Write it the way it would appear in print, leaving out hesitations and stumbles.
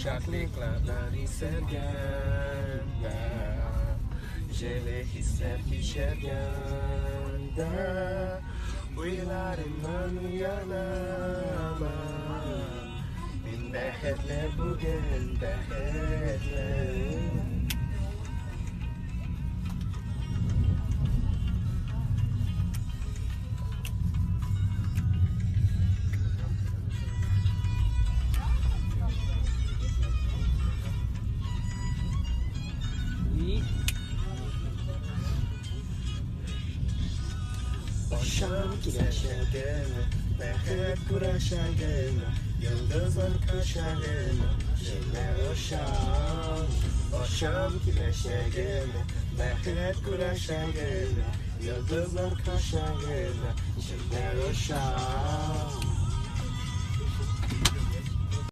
Şaklıklardan sergende, Jeli hisler pişergende, Uylarımdan uyanamam. Men baxtli bugun, baxtli. Osham kelashagimi, baxt kurashagimi, yulduzlar qashagimi, shunday osham. Osham kelashagimi, baxt kurashagimi, yulduzlar qashagimi, shunday osham.